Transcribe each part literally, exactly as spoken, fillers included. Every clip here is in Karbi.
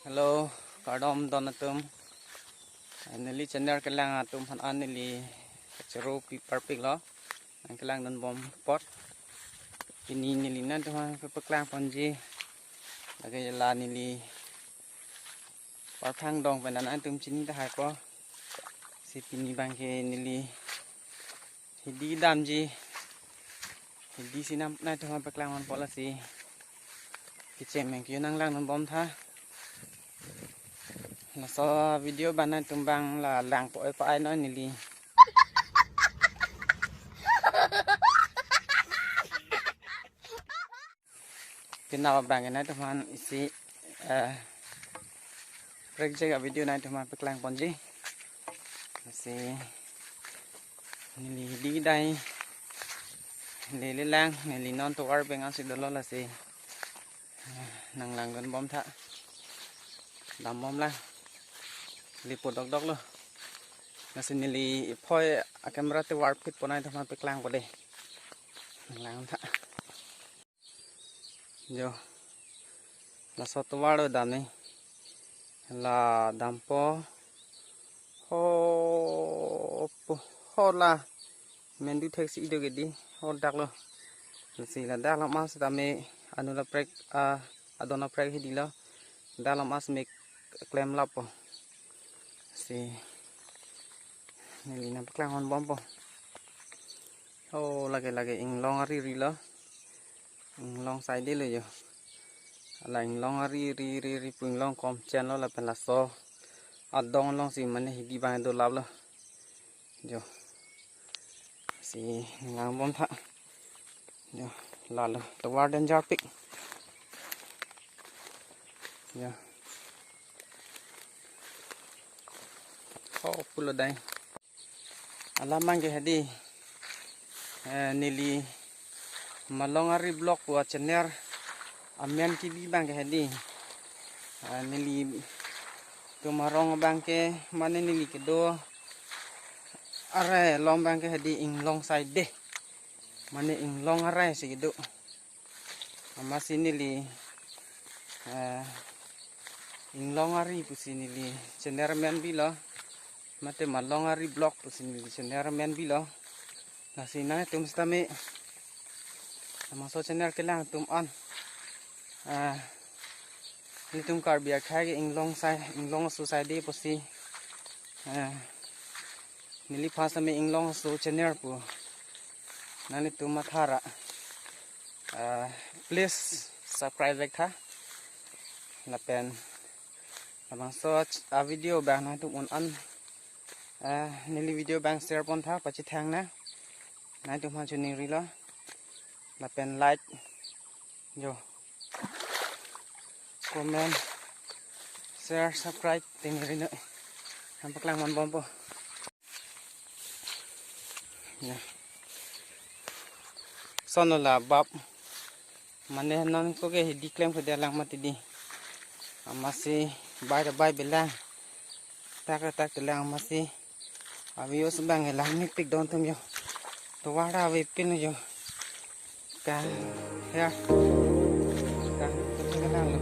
Hello, kardom don atum. Neli channel kelang atum aphan an neli kachoro pi parpiklo. Nangkelangdun bom apot. Pini neli nangtum aphan pepeklang ponji. Lake la neli Parphang dong pen nangtum chini tahai ko. Si pini abangke neli hidi damji. Hidi si nangtum aphan peklang ponpo lasi. Kechem abangke nanglangdun bom tha. Laso video abang nangtum abang la langpo-e pa ai noi neli. Pini abangke nangtum aphan isi, eh, project a-video nangtum aphan peklang ponji. Si neli hidi dai. Neli lang, neli non tovar abang si dolo lasi. Eh, nanglangdun bom tha. Dam bom lang. Neli po dokdoklo. Lasi neli iphoi a-camera tovar phit pon nangtum aphan peklangpo dei. Nanglang tha. Jo. Laso tovar lo dam ni. La dampo. Ho po. Ho la. Mendu theksi ido ke dei. Ho daklo. Lasi la daklo mas tame anu la prek, ah, adon la prek hidilo. Daklo mas me klem lappo. Si neli nangpeklang ponbompo. Oh, lake lake inglong ari rilo. Inglong saide lo jo. Ala inglong ari ri ri ri pu inglong kom chenlo lapen laso adong alongsi mane hidi abang do laplo. Jo. Si nanglang bom tha. Jo, lalo. Tovar danger pik. Jo. Oh, pulo dai. Alam abangke hedi. Eh, neli Malong Ari Vlog pu a-channel amen kebi abangke hedi. Eh, nelitum arong abangke mane neli kedo arai along abangke hedi inglong saide. Mane inglong arai si kedo. Amatsi neli, eh, inglong ari pusi neli channel amen bilo. Mate Malong Ari Vlog pusi neli channel amen bilo. Lasi nangtum sitame labangso channel kelang atum an, eh, nelitum Karbi akhei ke inglong sai, inglong aso saide pusi, eh, neliphan sitame inglong aso channel pu nanglitum mathara. Ah, please subscribe vek tha. Lapen labangso ach-, a-video abang nangtum un an, ah, neli video abang share pon tha, pachethang nang. Nangtum aphan choningrilo. Lapen like. Jo. Comment. Share, subscribe. Tingri no. Nangpeklang ponbompo. Ya. Sono la bap. Mane non ko ke hidi klem ke dia lang mati dei. Amatsi bai da bai belang. Tak tak telang amatsi. Avi os bang lang mepik don atum jo. Tovar avepin jo. Ka, ya. Ka, tutu ka lang lo.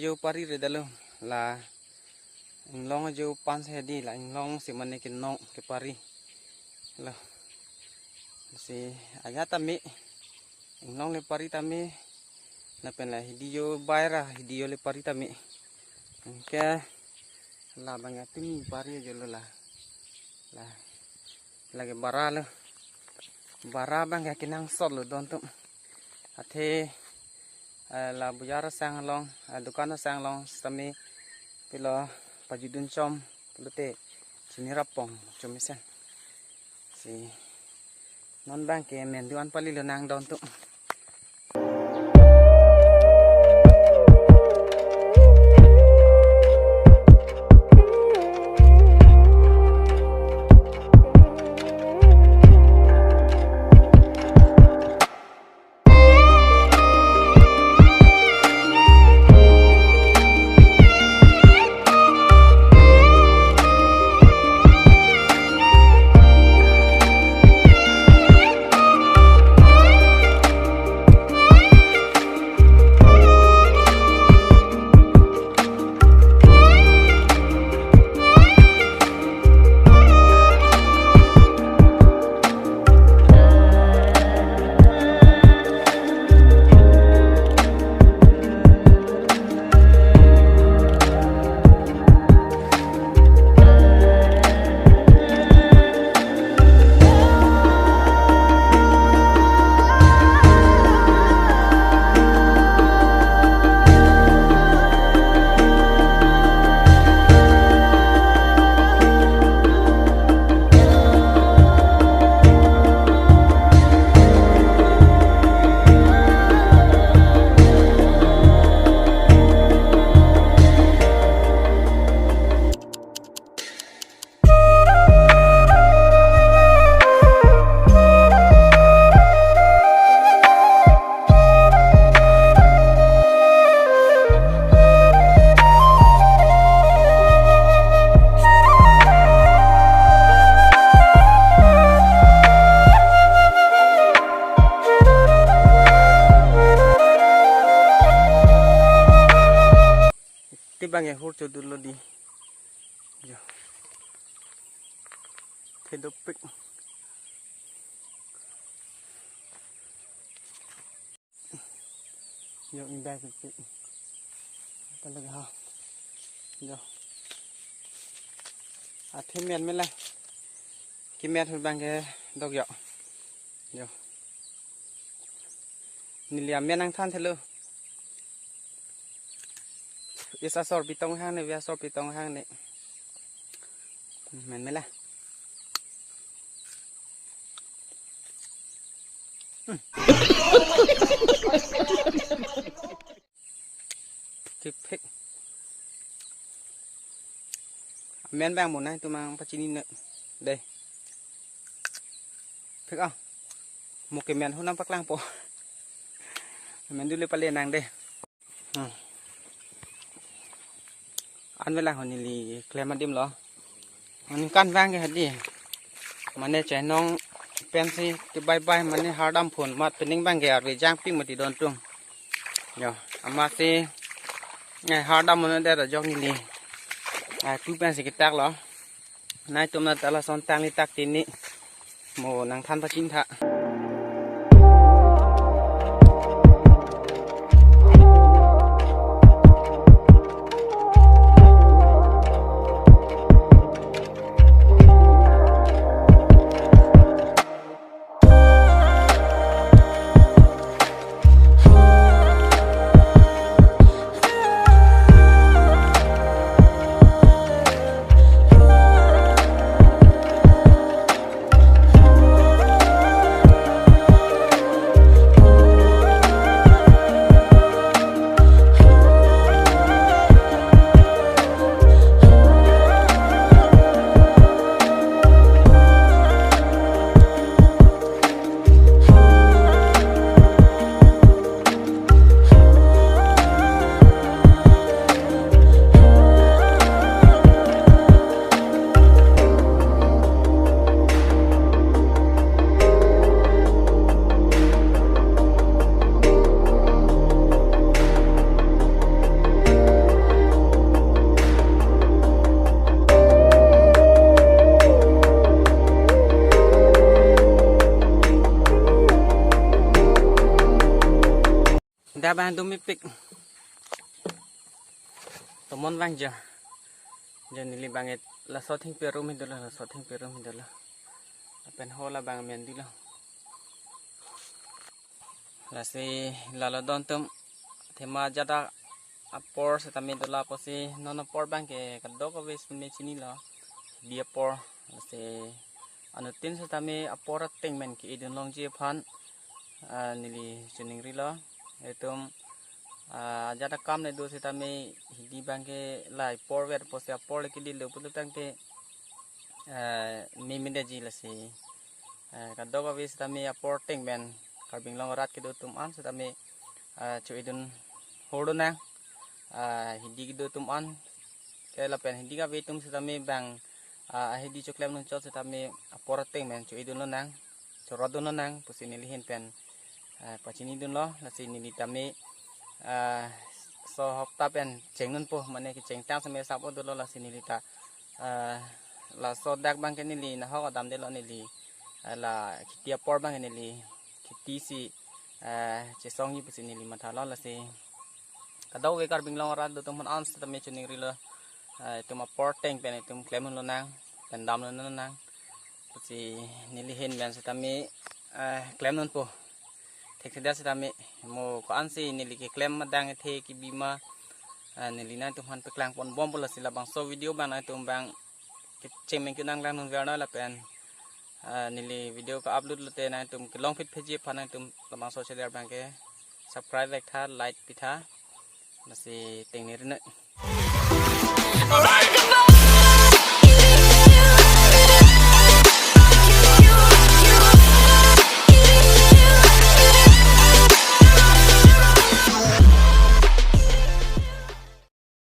Jo pari re dalo, la inglong jo pan se di, la inglong si mane kenong kepari. Lo. Si ajat tame, inglong le pari tame, lapen la hidi jo bai ra, hidi jo le pari tame. Anke la bang atum pari jo lo la. La, lake bara lo. Bara bang ke kenangsot lo don atum. Athe, eh, la bajar asang along, eh, dukan asang along sitame pilo pajutdun chom pulote chini rapong chom isen. Si non bang ke men do-an pali lo nang don atum. Ti bang ya hur chodul lo di. Jo. Thedopik. Jo, indah pik. Apa lagi ha? Jo. Athe men mela. Kemen ahut bang ke dok jo. Jo. Neli amen nangthan thelo. Isi asor pitong hang ne, isi asor pitong hang ne. Men mela. Hmm. Kepek. Amen bang mo nai tumang pachini ne. Dei. Pek ah. Mo kemen ahut nangpaklangpo. Amen dule pale nang dei. Hmm. An velang ho neli klem adim lo. Aningkan bang ke hadi. Mane chainong pensi kebai bai mane hardam phun mat pening bang ke arve jangpik mati don atum. Jo, amatsi, eh, hardam mane der jok neli. Eh, tu pensi ketak lo. Nai atum na ta lason tangli tak tini. Mo nangthan pachini tha. Bang dum ipik. Tomon bang jo. Jo neli bang et laso thengpi arum hidolo, laso thengpi arum hidolo. Lapen ho labang amen dilo. Lasi lalo don atum athema ajat apor setame dola pusi non apor bang ke kadokave setame chinilo. Hidi apor, lasi anuttin setame apor ateng men ke-edun longji aphan, ah, neli chiningrilo. Itum, ah, ajat akam le do setame hidi bang ke la apor ver pusi apor le kili lo pulo tangte, ah, me medaji lasi, ah, kadokave setame apor ateng men Karbi Anglong arat kedo atum an setame, ah, cho-edun hor lonang, ah, hidi kedo atum an ke lapen hidi kave atum setame bang, ah, ahidi choklem nunchot setame apor ateng men cho-edun lonang, chorot dun lonang pusi neli ahin pen, ah, pachini dunlo. Lasi neli tame, ah, so hopta pen chengnunpo, mane kecheng tang seme sap-o dolo, lasi neli ta, ah, laso dak bang ke neli nahok adam delo, neli, ah, la kheti apor bang ke neli kheti si, ah, chesongji pusi neli mathalo. Lasi kadokave Karbi Anglong arat do atum aphan setame chiningrilo, ah, itum apor ateng pen itum klem lonang, pen dam lonang pusi neli ahin pen setame, ah, klemnunpo. Thekthedet setame mo ko-ansi neli keklem adang ethe kebi ma, ah, neli nangtum aphan paklang ponbompo. Lasi labangso video bang nangtum bang kecheng mengkun nanglang nunver noi lapen, ah, neli video ka-upload lote nangtum kelong phit pheji aphan nangtum labangso channel bang ke subscribe vektha, like pitha. Lasi tengneri noi.